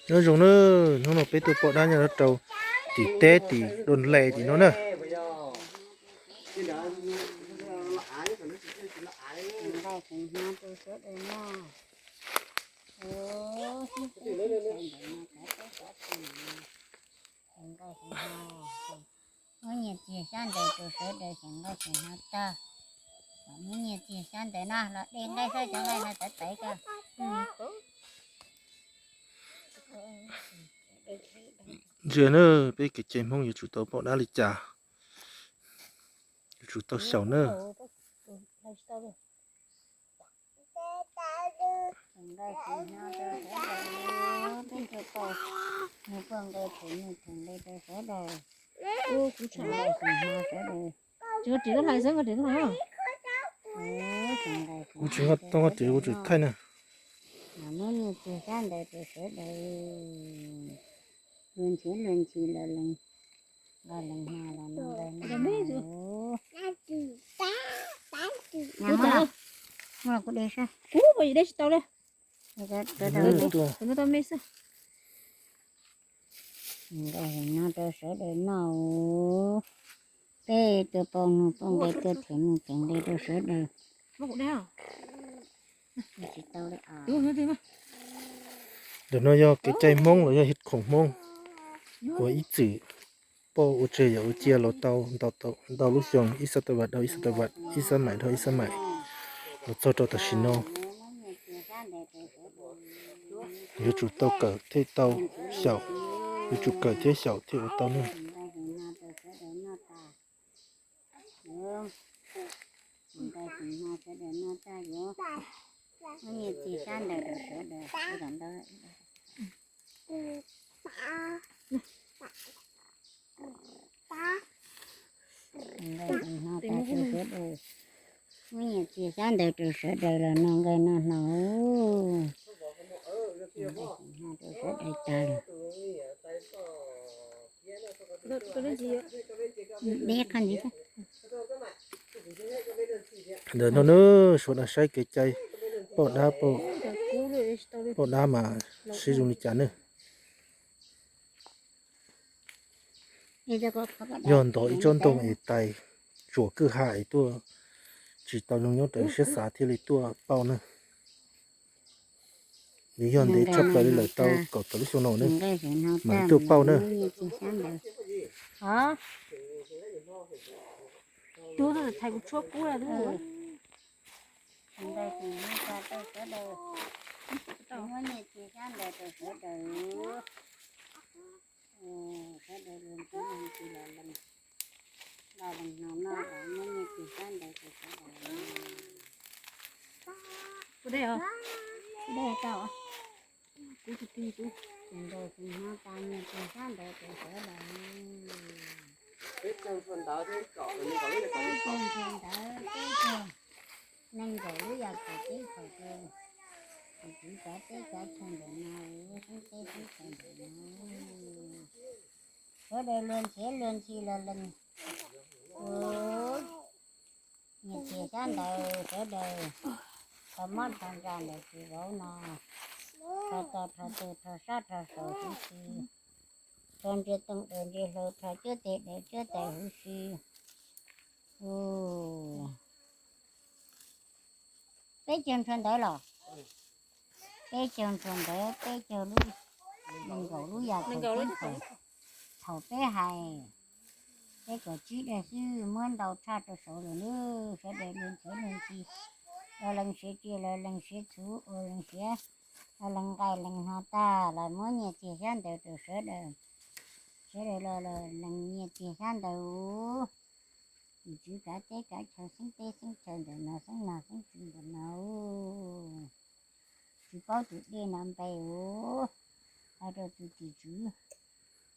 Nyob zoo na, hnub no peb tuaj poj dab nyob rau tim teb tim Doo Le tim no na. Muab nyias txiag xyab ntawv rau sawv daws xeem nqaij xeem hnav tag. Muab nyias txiag xyab ntawv no los de nqaij xwb, cov nqaij no tawv tawv kawg. Ntsia na, peb kev cai Hmoob yuav tsum tau poj dab li cas, yuav tsum tau xyaum na. Kuv tsis nqa tau nqa ris, kuv tsis thaij na. Muab nyias txiag xyab ntawv rau sawv daws, luag nrhiav luag ntxhi los lees nqaij lees hnav los noj nqaij noj hnav. Muab los kuv de saib. Kuv puas yuav de tsis tau li. Nqaij no rau sawv daws noj. Peb tuaj pauj noog pauj nqe, tuaj them noog them nqe rau sawv daws. Ntawm no yog kev cai Hmoob los yog hiav khoom Hmoob uas ib txwm pauj ua tseg yam ua cia los tau ntau lub xyoo, ib xab ta vaj dhau ib xab ta vaj, ib xab maim dhau ib xab maim, los txog rau tam sim no. Yuav tsum tau kawm thiaj tau xyaum, yuav tsum kawm thiab xyaum thiaj ua tau ne. Muab nyias txiag xyab ntawv rau sawv daws los noj nqaij noj hnav. Nqaij noj rau sawv daws tas lawm. Ntawm no na, sawv daws saib kev cai poj dab, poj dab mas sib zoo li cas ne. Yog ntov ib tsob ntoo es tais tsuam kwj ha es tuaj tsis tau zoo nyob raws siab xav thiaj li tuaj pauj na. Nws yog ntev tshaj plaws li lawm, tau kaum tawm lub xyoo no ne, mam tuaj pauj na. Kuv de os, kuv de tau. Kuv tus tij kuv, nyias txiag xyab ntawv rau sawv daws. Peb caug ntawv, peb caug nees nkaum lub yam khaum teb khaum chaw, tus tswv kav teb kav chaw ntawm no, xeeb teb xeeb chaw ntawm no. Sawv daws luag nrhiav luag ntxhi los lees, nyias txiag xyab ntawv sawv daws, rho mob rho ntsa ntawm txiv vauv no, rho to rho tuag rho sab rho saud huv si, rho ntsia tooj daws ntsia hlau, rho cuab tes daws cuab tais huv si. Peb caug ntshua ntawv los? Peb caug ntshua ntawv, peb caug lub, nees nkaum lub yam khaum teb khaum. Thaum peb hais, peb kaum tsib daim xwb muab ntau tshaj rau saud lawm nawb. Sawv daws luag nrhiav luag ntxhi, los lees siav tsiaj los lees siav txhuv, los lees siav, los lees nqaij lees hnav tag los muab nyias txiag xyab ntawv rau sawv daws. Sawv daws los lees nyias txiag xyab ntawv. Tus tswv kav teb kav chaw xeeb teb xeeb chaw ntawm no, xeeb nag xeeb tswv ntawm no. Tsis paub tus dej no npe ua, hais rau tus tim tswv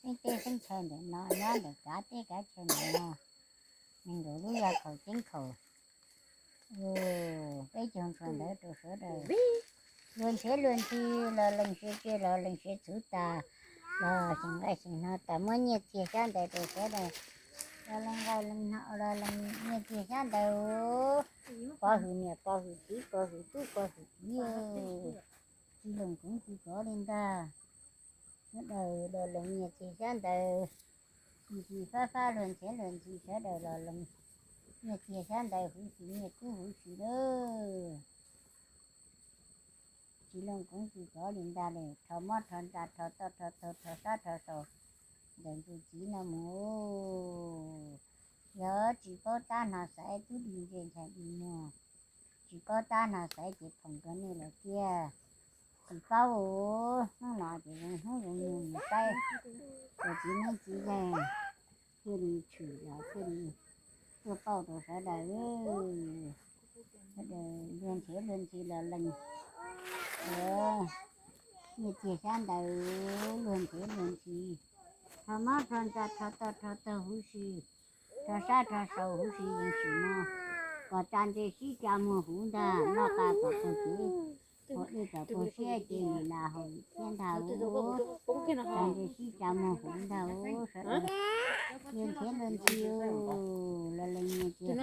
xeeb teb xeeb chaw ntawm no, nyob ntawm kav teb kav chaw ntawm no, nees nkaum lub yam khaum teb khaum. Peb caug ntshua ntawv rau sawv daws. Luag nrhiav luag ntxhi los lees siav tsiaj los lees siav txhuv tas, los xyeem nqaij xyeem hnav tas muab nyias txiag xyab ntawv rau sawv daws. Los lees nqaij lees hnav los lees nyias txiag xyab ntawv. Pov hwm niam pov hwm txiv pov hwm tub pov hwm kiv, tsis loos koov tsis kov li ntag. Sawv daws los lees nyias txiag xyab ntawv, ntxim fab fab luag ntxhiav luag ntxhi sawv daws los lees nyias txiag xyab ntawv huv si nyias kub huv si lawm. Tsis looj koov tsis tsov li ntag li, rho mob rho ntsa rho toj rho taug rho sab rho saud ntawm tus txiv no mus. Yog tsis paub tab hno xaiv tub di ntse ntshai di muag, tsis paub tab hno xaiv ces phoom rau nej lawm tiag. Tsis paub hnub no ces zoo hnub zoo nyoog mus saib, tus txiv neeb txiv yaig thiaj li tshwm los thiaj li tuaj pauj rau sawv daws. Sawv daws luag ntxhiav luag ntxhi los lees nyias txiag xyab ntawv, luag ntxhiav luag ntxhi, rho mob rho ntsa rho toj rho taug huv si, rho sab rho saud huv si yeej tsim no, kom tsa ntse sib tsa muag huv ntag, noj qa kom puag cev, haus dej kom puag siab ces nim las haus thiab ntag. Tsa ntse sib tsa muag huv ntag sawv daws. Luag ntxhiav luag ntxhi los lees nyias txiag,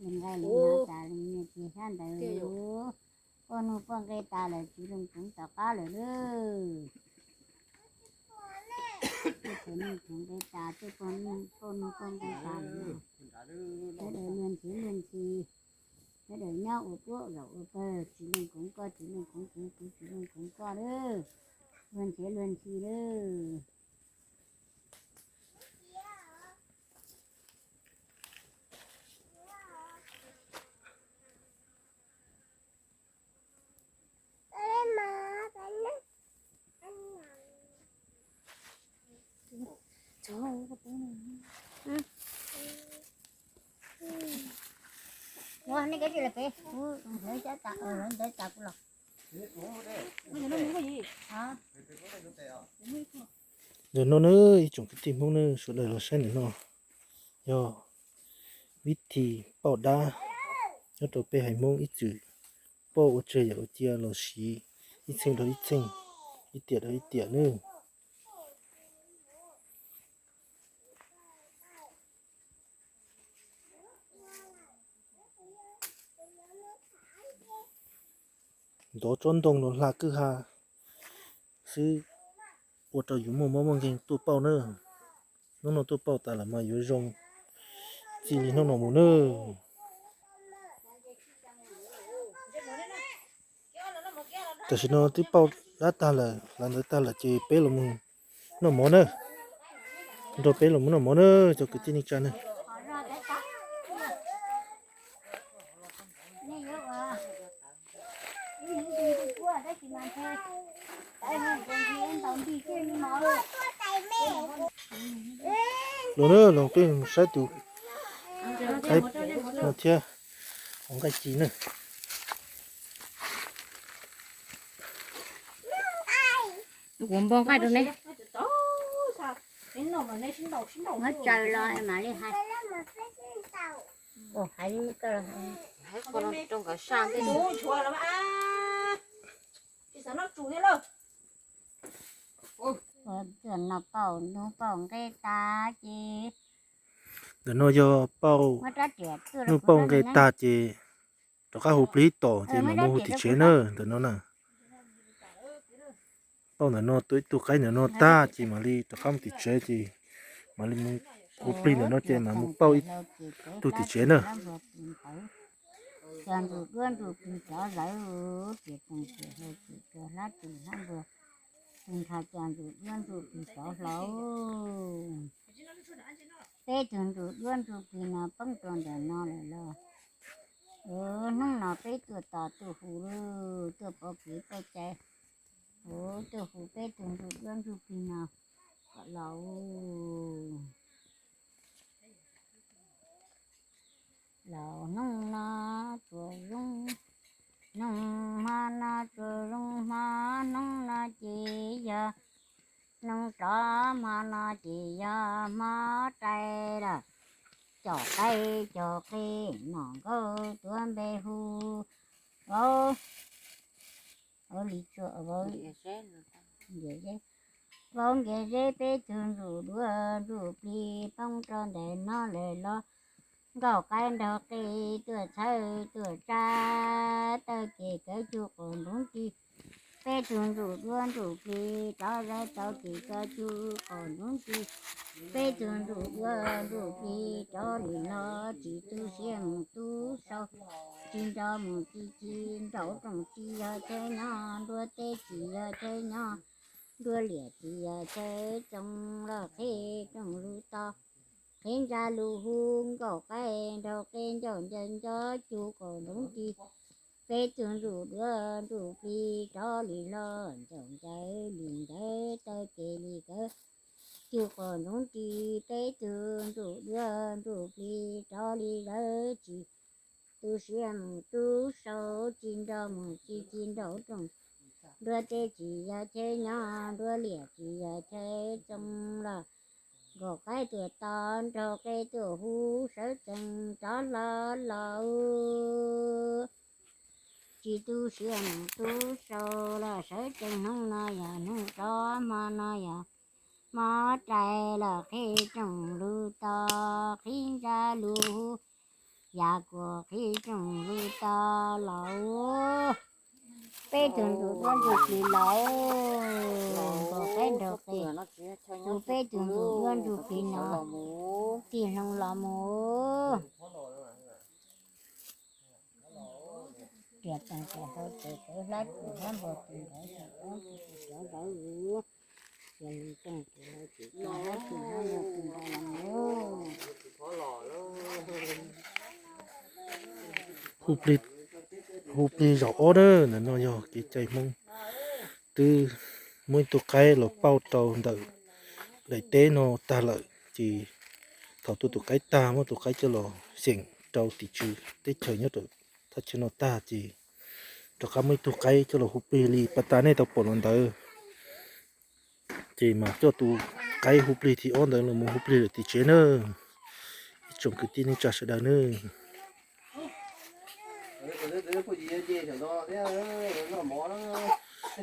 lees nqaij lees hnav tas lees nyias txiag xyab ntawv. Pauj nuj pauj nqe tas lawm tsis looj koov tom qab lawm lauj. Tej thaum nuj thaum nqe tas, tej pog nuj pauj nuj pauj nqe tas lawm. Sawv daws luag ntxhiav luag ntxhi, sawv daws nyob ua puab zaum ua pawg, tsis looj koov koj tsis looj koov kuv, kuv tsis looj koov koj lawm. Luag ntxhiav luag ntxhi lawm. Ua nej kab li pem, lawv ntawd tas kuv los. Ntawm no na, ib tsoom kwv tij Hmoob na, sawv daws los saib ntawm no, yog vib thi pauj dab nyob rau peb haiv Hmoob ib txwm pauj ua tsawg yam ua cia los siv ib txheej rau ib txheej, ib tiam rau ib tiam na. Ntov tsob ntoo los hla kwj ha xwb, ua rau yus muaj mob muaj nkeeg tuaj pauj na. Hnub no tuaj pauj tas lawm mas yuav zoo txij li hnub no mus na. Tam sim no twb pauj dab tag lawm, hla ntawv tag lawm ces peb los mus noj mov na. Nrog peb los mus noj mov na, cov kwv tij neej tsa na. Los na, los peb mus saib tus qaib no thiab, ua nqaij ci na. Kuv npog nqaij rau neb. Muab tsaws los mam li hais. Hais koj rau nkawd saj ntej. Ntawm no pauj nuj pauj nqe tas ces, ntawm no yog pauj nuj pauj nqe tag ces rov qab hu plig tom ces mam mus hu tim tsev na. Ntawm no na, pauj ntawm no tua ib tug qaib ntawm no tag ces mam li rov qab mus tim tsev ces mam li mus hu plig ntawm no ces mam mus pauj ib tug tim tsev na. Cog ntsuj duab ntsuj plig cov hlauv, tias tsoos tias hlau tias cog hlab tsis hlab npua, tus nrho cog ntsuj duab ntsuj plig cov hlauv. Peb tug ntsuj duab ntsuj plig no poob rau ntawm no lawm los. Hnub no peb tuaj tos tuaj hu, tuaj pov kev pauj cai, tuaj hu peb tug ntsuj duab ntsuj plig no kom los. Los hnub no tsuas zoo, hnub hmo no tsuas zoo hmo, hnub no ces yog, hnub tso hmo no ces yog hmo rais lawm. Cog qaib cog qe, nom nkauj tuav npe hu, vauv, vauv li tsua, vauv nkias zeb, peb tug ntsuj duab ntsuj plig poob rau ntawm no lawm los. Nkauj qaib nraug qe tuaj txhawb tuaj tsa, taw ces kawv cug quas npoob ci, Peb tug ntuj duab ntuj plig rov zawv tau kev coj cug qos ntxoov ntsis. Peb tug ntuj duab ntuj plig rov li los tsis tu siab mus tub sau, tsis nrog mus tsis tsis nraum rooj tsis yog chaw nyob, nruab teb tsis yog chaw nyob, nruab liaj tsis yog chaw tsoo los qhib rooj lug to, qhib ntsa lug hu, nkaum qaib nraug qe ncauj ncaws nco cug qos ntxoov ntsis. Peb tug ntuj duab ntuj plig rov li los ncaum ncaws li ncaws taw kev li kawg cug qos ntxoov ntsis. Peb tug ntuj duab ntuj plig rov li zawv tsis tu siab mus tub sau, tsis nrog mus tsis tsis nraum rooj, nruab teb tsis yog chaw nyob, nruab liaj tsis yog chaw tsoo los nkaum qaib tuaj to, nraug qe tuaj hu, sawv tsees rov hlo los tsis tu siab mus tub sau los sawv tsees. Hnub no yog hnub rov, hmo no yog hmo rais los qhib rooj lug to, qhib ntsa lug hu, yam kuas qhib rooj lug to los. Peb tug ntuj duab ntuj plig los, nkaum qaib nraug qe, kuv peb tug ntuj duab ntuj plig no tig hlo los mus. Riam tseem riam hlau tseem tawv hlab tseem hlab npog tseem ntawv tseem ub tseem cov ntawv cia li tseem tseem hlab tseem hlab tseem ntawv los mus. Hu plig, hu plig zaum ob na, ntawm no yog kev cai Hmoob. Twb muaj ib tug qaib los pauj rau ntawm daim teb no tag lawm ces thaum tus tus qaib tag muab tus qaib coj los xyeem rau tim tswv teb chaws nyob rau thaj chaw no tag ces rov qab muaj ib tug qaib coj los hu plig li pas tas nej tau pom los ntawd. Ces mas coj tus qaib hu plig thib ob ntawd los mus hu plig lawm tim tsev na. Ib tsoom kwv tij neej tsa sawv daws na.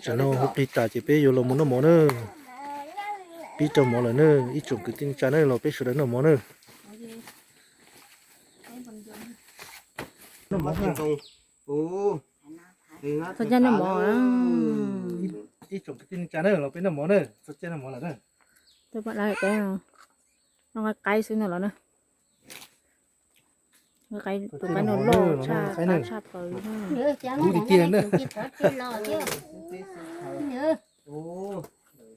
Tsam no hu plig tas ces peb yuav los mus noj mov na. Pib rau mov lawm na, ib tsoom kwv tij neej tsa na, los peb sawv daws noj mov na. Txog caij noj mov. Ib tsoom kwv tij neej tsa na, los peb noj mov na, txog caij noj mov lawm na. Noj qaib xwb no los na. Tus qaib no loj tshaj, qab tshaj plaws. Kub tiag tiag na.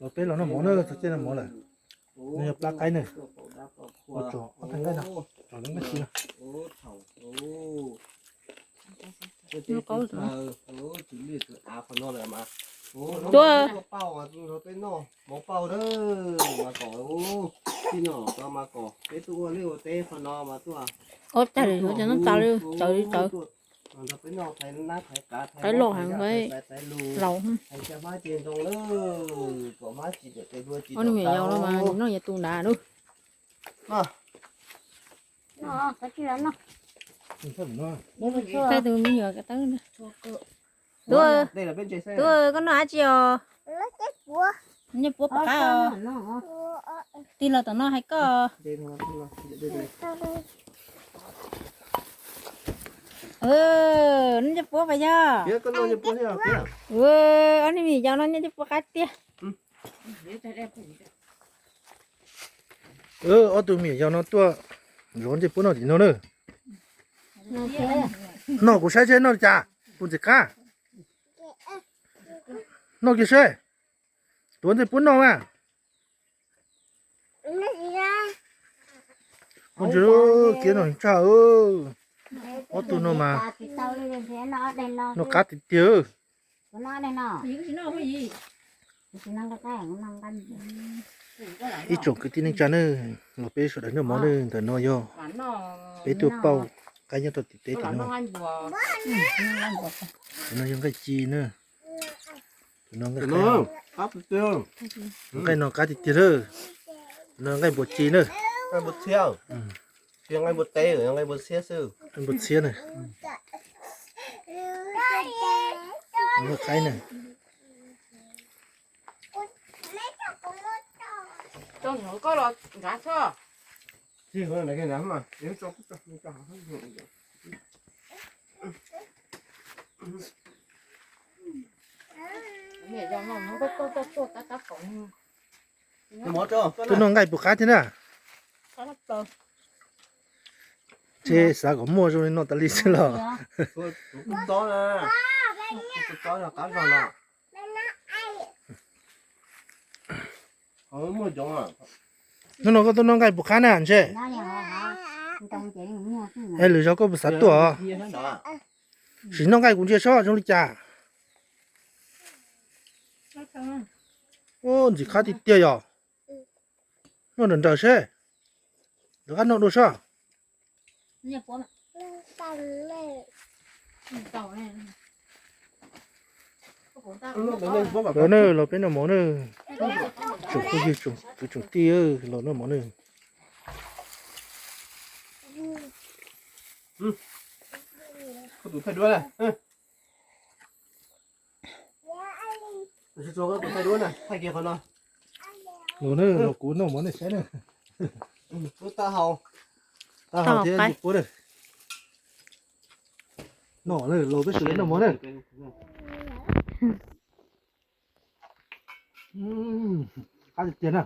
Los peb los noj mov na, txog caij noj mov lawm. No yog plab qaib na. Ua tso ob tag nqaij no, tso lub nqaij txiv no. Tuaj. Ob tag lawm, cov no txaws li txaws, txaws li txaws. Qaib loj heev, qaib laus. Ob niag me nyuam yau no mas noj nyias tus nrad lawm. Thaij tus me nyuam ko taw. Tub, koj noj dab tsi os? Nyiaj puab pom qab os. Tig los tom no hais koj. Noj ncej puab pas yog. Ob niag me nyuam yau no noj ncej puab qab tiag. Ob tug me nyuam yau no tuaj zov ncej puab noj tim no na. Noj kuv saib seb noj li cas, puas ntxim qab. Noj kiag seb, tuav ncej puab noj mas. Ntsia kiag no tshaj, ob tug no mas noj qab tiag tiag. Ib tsoom kwv tij neej tsa na, los peb sawv daws noj mov na, ntawm no yog peb tuaj pauj qaib nyob rau tim teb tim no. Tus no yog nqaij ci na. Tus no nqaij, nqaij no qab tiag tiag na. Tus no nqaij npua ci na. Nqaij npua txhiab, nqaij npua teb, nqaij npua txhiab xwb. Nqaij npua txhiab na. Nqaij qaib na. Tuaj noj nqaij puas qab thiab na? Ntshe xav kom muaj zoo li noj tas li xwb los. Hnub no koj tuaj noj nqaij puas qab na ntshe? Es lwm zaus koj puas xav tuaj? Sim noj nqaij kuv ntsia sob zoo li cas. Ntxim qab tiag tiag yog. Noj nrawm nrawm seb. Lawv qab noj dua sob. Los na, los peb noj mov na. Tsoom phooj ywg kwv tsoom tij, los noj mov na. Los na, los kuv noj mov nej saib na. Taub hau thiab ncej puab na. Noj na, los peb sawv daws noj mov na. Qab tiag tiag na.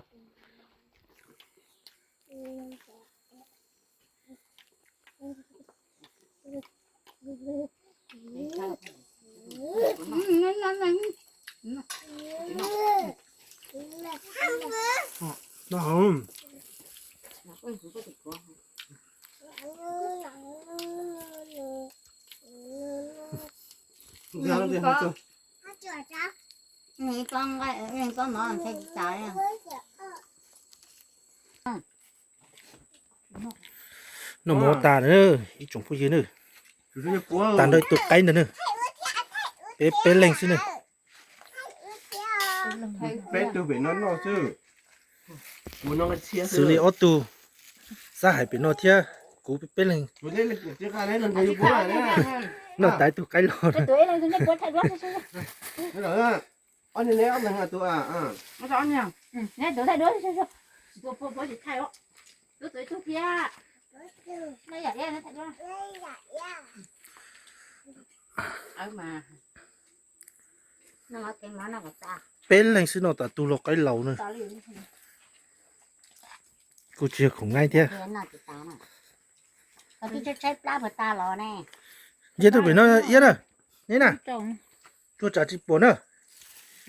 Noj mov tas na, ib tsoom phooj ywg na. Tag nrho ib tug qaib ntag na. Peb peb leeg xwb na. Peb tug pem no noj xwb. Xws li ob tug xab hais pem no thiab, kuv peb leeg. Noj tas ib tug qaib los. Peb leeg xwb noj tas tug los qaib laus na. Kuj tsis yog khoom nqaij thiab. Nce tuaj pem no iab na. Neb na, tsuas tsam tsis pom na.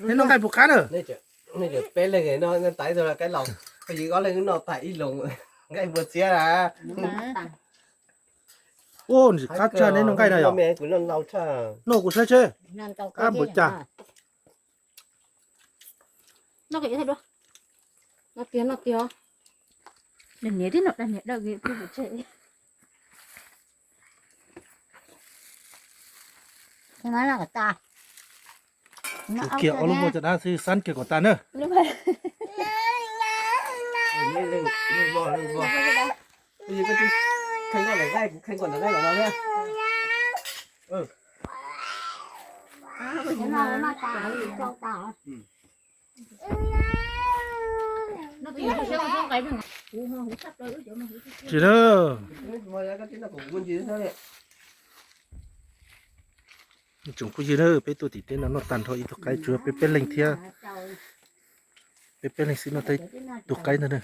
Neb noj nqaij puas qab na? Peb leeg no tais tug qaib laus, koj yim ob leeg noj tas ib loos nqaij npua txiab na. Ua ntsis qab tshaj neb noj nqaij na yom. Noj kuv saib seb qab npaum cas. Tsum kiag ob lub muag cov dab xwb, xab kiag kom tas na. Tsis na. Tsoom phooj ywg na, peb tuaj tim teb no noj tag nrho ib tug qaib, tsuas yog peb peb leeg thiab. Peb peb leeg xwb noj tag ib tug qaib ntag na.